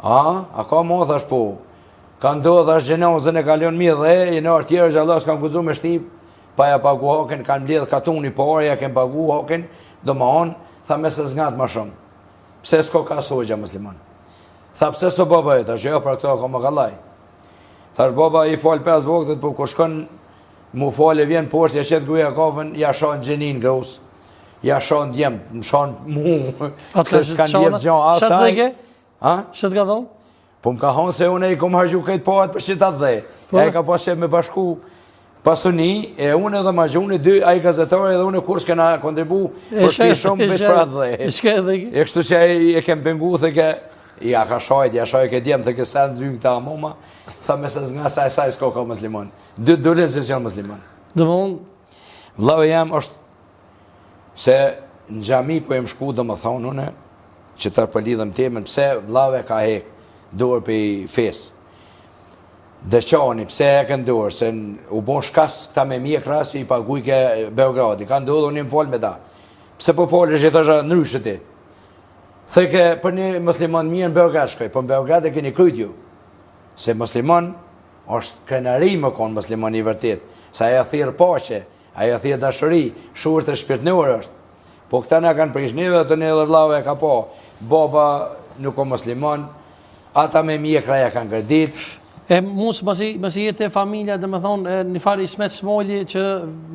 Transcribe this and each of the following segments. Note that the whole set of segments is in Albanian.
A, a ka mo, thash po. Ka ndodhë, thash xhenazën e ka lënë mi dhe, i në tjerë gjalla s'kanë guxu me shti, pa ja pagu hakin, kanë mbledhë katuni pare, ja kem pagu hakin, domethonë, tha me se zgat ma shumë. Pse s'ko ka hoxha musliman? Tha pse s'o baba e, thash jo, për këto ka më kallaj. Thash baba i fal pesë vaktet, po kur shkon mu falë vjen poshtë, ja qet gruja kafen, ja shan gjenin grus, ja shan djemt, më shan mu, se s'kan vjedh gjo asaj. Ha? Çka të ka thonë? Po më ka thonë se unë i kom harxhu krejt paret për qit atdhe. Po. E ka pas qef me bashku pasuni, e unë edhe Maxhuni, dy, ai gazetari edhe unë kur s'kena kontribu, për shpi shumë veç për atdhe. E kështu që ai e kem pengu, the ke, ja ka shajt, ja shaj ke djem, the ke sen zynë këta moma, tha me se zga saj saj s'ko ka musliman. Dy dulën se s'janë musliman. Domethonë? Vllau jem është se në xhami ku jem shku, domethonë, une, që të përlidhëm temën, pse vllau e ka hek dorë prej fesë. Deçani, pse e hekën dorë, se u bon shkas këta me mjekra si i pagujke Beogradi, ka ndodhë, unë jem folë me ta. Pse po folësh, i thosha, ndryshe ti. Theke, për një musliman mirë në Beograd shkoj, po në Beograd e keni kryt ju. Se musliman është krenari me konë musliman i vërtet, se ajo thirr paqe, Ajo thirr dashuri, shurtër shpirtnore është. Po këta na kanë prish neve dhe tani edhe vllau e ka po. Baba nuk o musliman, ata me mjekra ja kanë kredit. E mos masi masi je te familja, domethonë një farë Ismet Smajli që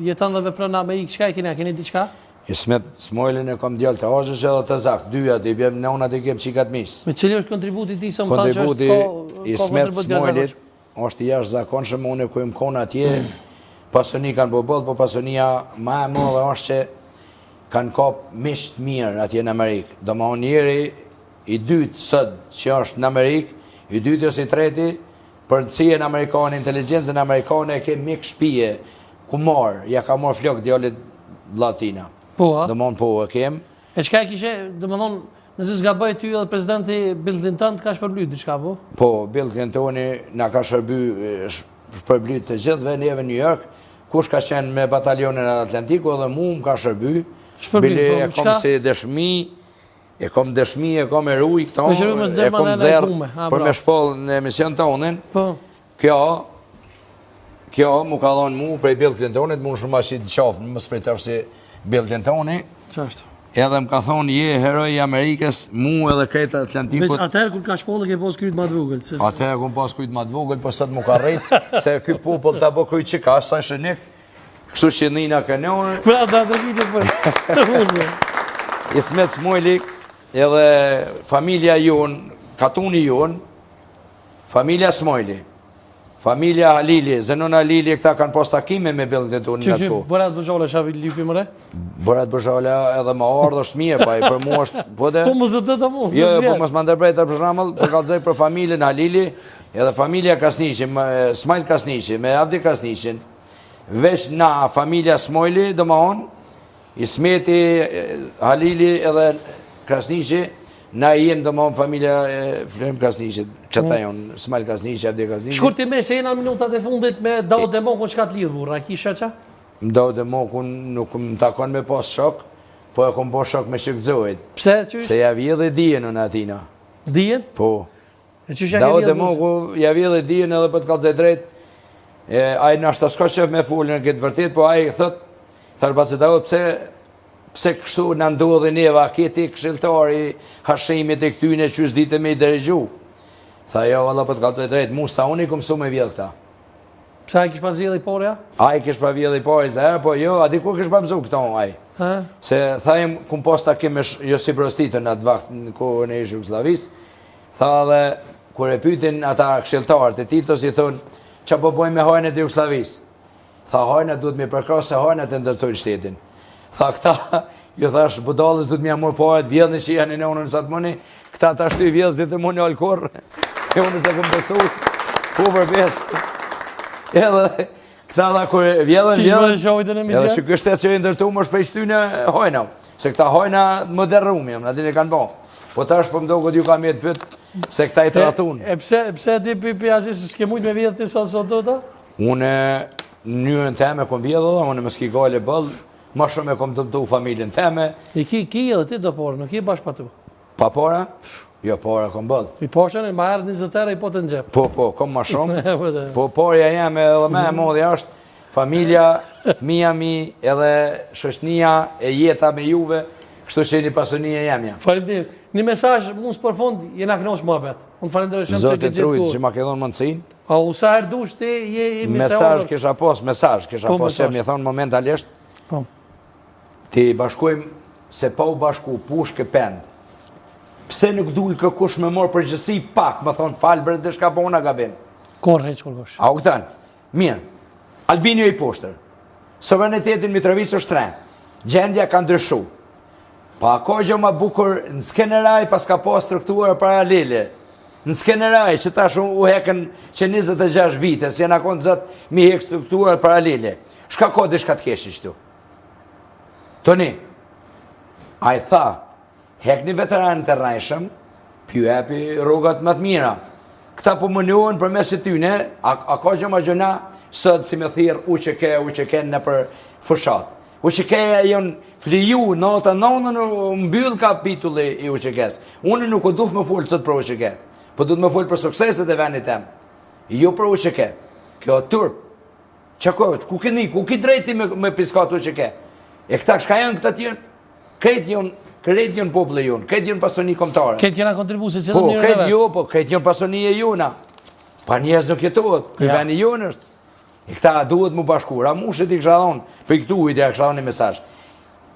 jeton dhe vepron në Amerikë, çka e keni, a keni diçka? Ismet Smajlin e kam djalë të axhës edhe të zak, dyja i bjem nënat i kem çikat mis. Me cili është kontributi i tij se më thanë që është ka Ismet Smajlit Është i jashtëzakonshëm, unë ku jam kon atje, pasuni kanë bo boll, po pasunia ma e madhe është që kanë kap miq të mirë atje në Amerikë. Domethonë njeri i dytë sot që është në Amerikë, i dytë ose i treti, për CIA-n amerikane, inteligjencën amerikane, e ke mik shpije, kumar, ja ka marrë flok djalit vllatina. Po, a? Domethonë po, e kem. E çka e kishe, domethonë, nëse s'gaboj ty edhe presidenti Bill Clinton të ka shpërbly diçka, po? Po, Bill Clintoni na ka shërby, shpërbly të gjithëve neve në New York, kush ka qenë me batalionin e Atlantiku edhe mu më ka shërby, shpërbly, bile po, e kom si dëshmi, e kom dëshmi, e kom e ruj këto, e kom nxjerr për me shpall në emision tonin, po. Kjo, kjo mu ka dhonë mu prej Bill Clintonit, mu shumë ma qit në qafë, më s'prej tërë si Bill Clintoni. Qashtu? Edhe më ka thonë, je heroj i Amerikës, mu edhe krejt Atlantikut. Veç atëherë kur ka shpallë, ke pas kryt ma të vogël. Se... Atëherë kur pas kryt ma të vogël, po sot mu ka rrit, se ky popull ta bo kryt që ka, sa shënik, kështu që nina kënore. Pra, da të vitë për të fuzë. Ismet Smajli, edhe familja jonë, katuni jonë, Familja Smajli, familja Halili, Zenon Halili, këta kanë pas takime me Bill Clintonin në atë kohë. Berat Buzhala, çka lypi more? Berat Buzhala edhe më ardhë është mirë, pa i për mu është... Po dhe? Po më zëtë të mu, Jo, jo, po mos më ndërprej të për shembull, po kallzoj për familjen Halili, edhe familja Krasniqi, Smajl Krasniqi, me Avdi Krasniqin, veç na familja Smajli, domethonë, Ismeti, Halili edhe Krasniqi, na jem domethonë familja e Florim Krasniqit, që ta mm. jonë, Smajl Krasniqi, Avdi Krasniqi. Shkurtimisht, se jena minutat e fundit me Daut Demokun çka të lidhë, burra, ki shoqa? Me Daut Demokun nuk më takon me pas shok, po e kom bo shok me qëkë zojt. Pse, qysh? Se ja vjedhi dijen unë atina. Dijen? Po. E qysh ja ke vjedhë? Daut Demoku ja vjedhi dijen edhe po të kallzoj drejt, e, ai nashta s'ka qef me folë në këtë vërtet, po ai thot, thash bace Daut, pse, pse kështu na ndodhi neve, a ke ti këshilltar i Hashimit e këtyne që s'dite me i dergju. Tha jo, valla po të kallzoj drejt, mu s'ta unë i kom mësu me vjedhë këta. Pse ai kish pas vjedhë i pari, a? Ai kish pas vjedhë i pari, se po jo, a di kur kish pas mësu këto ai? Ha? Se tha im, kum pas takim me Josip Broz Titon në atë vakt në kohën e ish Jugosllavisë, Tha edhe, kur e pytin ata këshilltarët e Titos, i thonë, ça po bojmë me hajnat e Jugosllavisë? Tha, hajnat duhet me përkrah se hajnat e ndërtojnë shtetin. Tha, këta, ju thash, budallës duhet me ja marrë paret, vjedhni që janë në onën sa të mëni, këta ta shty vjedhë, s'ditë më një alkorë, e unë se kum besu, ku për besë. Edhe, këta dha kur vjedhën, vjedhën, edhe që ky shtet që i ndërtu më shpejt shtynë hajna. Se këta hajna moderrum jam, aty e kanë bo. Po tash po m'doket ju ka met fyt se këta i tradhtun. E pse pse ti pi pi Aziz s'ke mujt me vjedh ti sa sot do ta? Unë në mënyrën teme kom vjedh edhe, unë mos ki gajle boll, ma shumë e kom dëmtu familjen teme. I ki ki edhe ti do pare, nuk je bash pa tu. Pa para? Jo, pare kom boll. I poshën, ma herë 20 euro i po të në xhep. Po, po, kom ma shumë. Po, dhe. Po, parja jeme edhe me e madhe është familja, fëmija mi, edhe shoqënia e jeta me juve, kështu që jeni pasunia jemja. Faleminderit. Një mesazh mund për fund, jena kënaq muhabet. Unë të falenderoj shumë që Zoti ke të rujt gjithë që ma ke dhënë mundësinë. A u sa herë dush ti je i mirë se Mesazh ardhur. kisha pas, mesazh kisha Po, pas që mesazh. më thonë momentalisht Po. ti bashkojmë se pa u bashku pushkë pend. Pse nuk dul kërkush me morë përgjegjësi pak, më thonë fal bre diçka po una gabim. Korr hiç kurrkush. A u kupton? Mirë. Albini i poshtër. Sovranitetin Mitrovicë është tre. Gjendja ka ndryshu. Pa ka gjë ma bukur në Skeneraj pas ka pas struktura paralele. Në Skeneraj që tash u hekën që 26 vite, si jena konë zot mi hek struktura paralele. Shka ka diçka të keqe qëtu? Toni, ai tha, hekni veteranët e rrejshëm, pju epi rrogat më të mira. Këta po mënohen përmes e tyne, a, a ka gjë ma gjëna, sot si me thirë UÇK, UÇK në për fushat. UÇK-ja janë fliju, nata nanën u mbyll kapitulli i UÇK-s. Unë nuk u duf me folë sot për UÇK, po du të me folë për sukseset e vendit tem. Jo për UÇK. Kjo turp. Që ku, ku keni, ku ki drejti me, me piskat UÇK? E këta, shka janë këta tjerët? Krejt janë, krejt janë populli jonë, krejt janë pasoni kombëtare. Këtë kena kontribu se Po, cilën mënyrën e krejt vet. jo, po krejt janë pasoni e jona. Pa njerëz nuk jetohet, ky Ja. veni jonë është. E këta duhet mu bashku. Ramushit i kisha thonë, për këtu i kisha thonë një mesazh.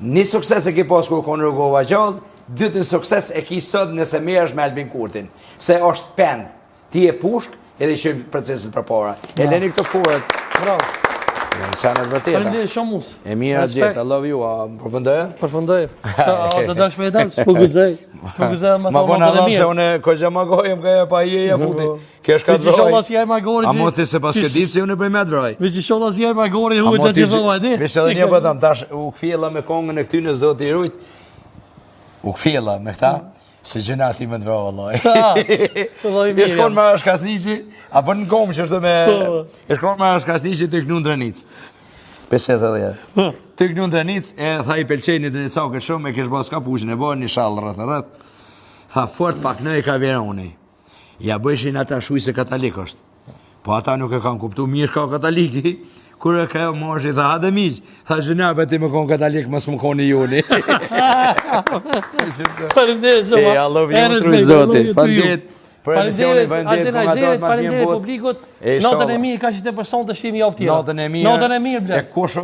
Një sukses e ki pas kur konë Rugova gjallë, dytin sukses e ki sot nëse merresh me Albin Kurtin. Se është pend, ti e pushk edhe i qenë procesit përpara. E leni këto furët, Bravo. janë senet vërteta. Faleminderit shumë Mus. E mira Respekt. gjithë, I love you, a më përfundoj? Përfundoj. A të dash me dan, s'po guxoj. S'po guxoj më Ma thonë po më na të dha se mirë. unë kogja ma gojëm ka e pa i ja futi. Kjo është ka Veç inshallah si ai magori A mos ti se pas ke ditë se unë bëj me atë vraj. Veç inshallah si ai magori A huaj mo që ti që thua, e di. Veç edhe një po tham, tash u kthjella me kongën e këtyne Zoti i rujt. U kthjella me këta. Se gjëna ati me të vra, vallai. Vëllai I mirë. shkon me Arash Krasniqi, apo në komë që është me... Po. I shkon me Arash Krasniqi të kënu në Drenicë. Pesë edhe herë. Po. Të kënu në Drenicë, e tha i pëlqeni Drenicake shumë, e kish bas kapuqin e bërë një shall rreth e rreth. Tha fort pak në i ka veroni. Ja bëjshin ata shuj se katolik është. Po ata nuk e kanë kuptu mirë ka katoliki. Kur e ka moshi, tha, hade miq, tha gjëna për ti më konë katolik, mos më koni juni. Faleminderit shumë. E, I love you, E, respekt, trujt I love zoti. you to you. Faleminderit për emisionin, Faleminderit faleminderit Altin për Ajzerit, nga faleminderit publikut. E, Natën e inshallah. mirë, kaq ishte për sonte shihemi javë tjetër. Natën e mirë. Natën e mirë, E Bler. kush